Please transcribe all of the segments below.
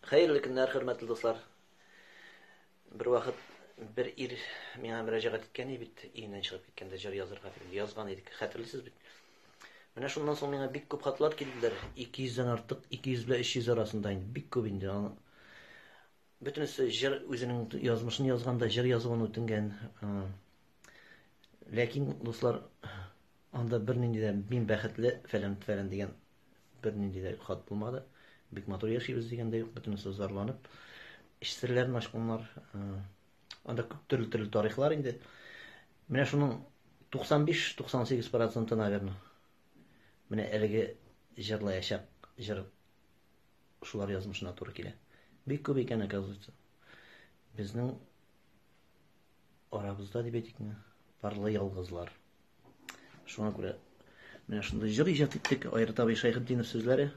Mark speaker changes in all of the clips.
Speaker 1: Хәерле көннәр, хөрмәтле дуслар. Бер вакыт бер ир миңа мөрәҗәгать иткән иде бит, өеннән чыгып киткәндә җыр язырга дип язган идек. Хәтерлисез бит. Менә шуннан соң миңа бик күп хатлар килделәр. 200 дән артык, 200 белән 300 арасында инде бик күп инде. Бөтенесе җыр үзенең язмышын язганда җыр язуын үтенгән. Ләкин, дуслар, анда бернинди дә мин бәхетле фәлән фәлән дигән бернинди дә хат булмады. Бик матур яшибез дигән дә юк, бөтенесе зарланып, эч серләрен ачканнар. Анда күп төрле-төрле тарихлар инде. Менә шуның 95-98 проценты, наверное, менә әлеге җырлаячак җыр шулар язмышына туры килә. Бик күп икән, оказывается. Безнең арабызда дип әйтикме, парлы ялгызлар. Шуңа күрә менә шундый җыр иҗат иттек. Айрат абый Шәйхетдинов сүзләре.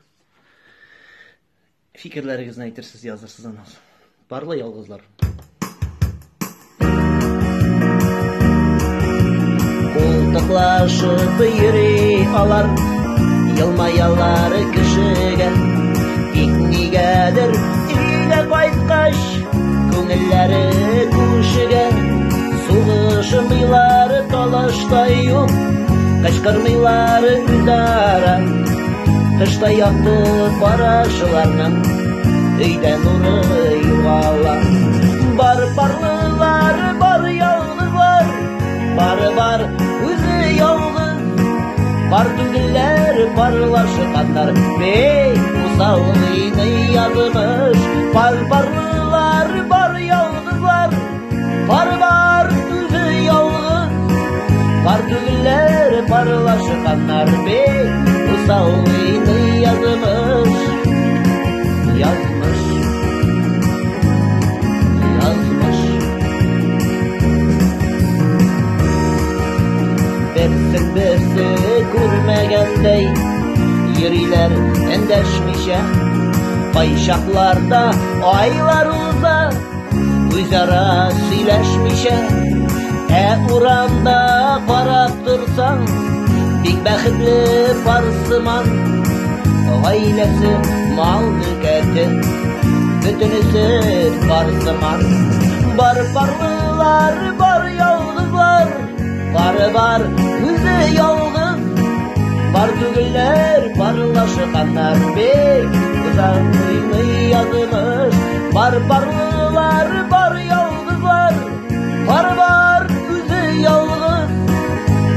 Speaker 1: Фикерләрегезне әйтерсез, язырсыз аннан соң. Парлы ялгызлар.
Speaker 2: Култыклашып йөри алар, елмаялар кешегә. Тик нигәдер өйгә кайткач, күңелләре күшегә. Сугышмыйлар, талаш та юк, кычкырмыйлар үзара. Тышта якты карашларның өйдә нуры югала. Бар парлылар, бар ялгызлар, бары бар үзе ялгыз. Бар түгелләр, парлашканнар, бик усал уйный язмыш. Бар парлылар, бар ялгызлар, бар бар үзе ялгыз. Бар түгелләр, парлашканнар, бик усал уйный язмыш. Язмыш. Язмыш. Берсен берсе күрмәгәндәй йөриләр эндәшмичә. Кайчакларда айлар уза, үзара сөйләшмичә. Ә урамда карап торсаң, бик бәхетле пар сыман. Гаиләсе, мал мөлкәте, бөтенесе пар сыман. Бар парлылар, бар ялгызлар, бары бар үзе ялгыз. Бар түгелләр, парлашканнар, бик озак уйный язмыш. Бар парлылар, бар ялгызлар, бар бар үзе ялгыз.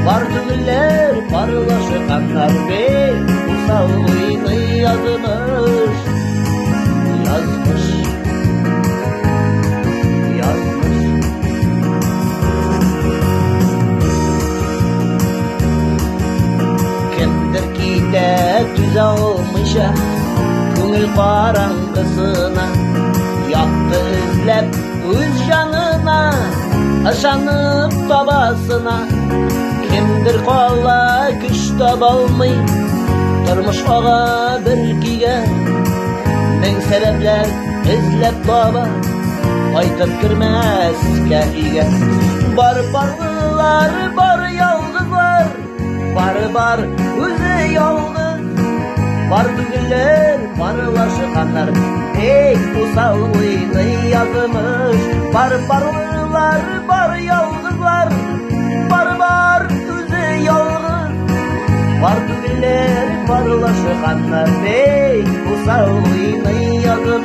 Speaker 2: Бар түгелләр, парлашканнар, бик усал уйный язмыш. Язмыш. Язмыш. Кемдер китә түзә алмыйча, күңел караңгысына, якты эзләп үз җанына, ышанып табасына. Кемдер кала көч таба алмый, тормыш ага бер көйгә, мең сәбәпләр эзләп таба, кайтып кермәскә өйгә. Бар парлылар, бар ялгызлар, бары бар үзе ялгыз. Бар түгелләр, парлашканнар, бик усал уйный язмыш. Бар парлылар, бар ялгызлар, бар бар үзе ялгыз. Бар түгелләр, парлашканнар, бик усал уйный язмыш.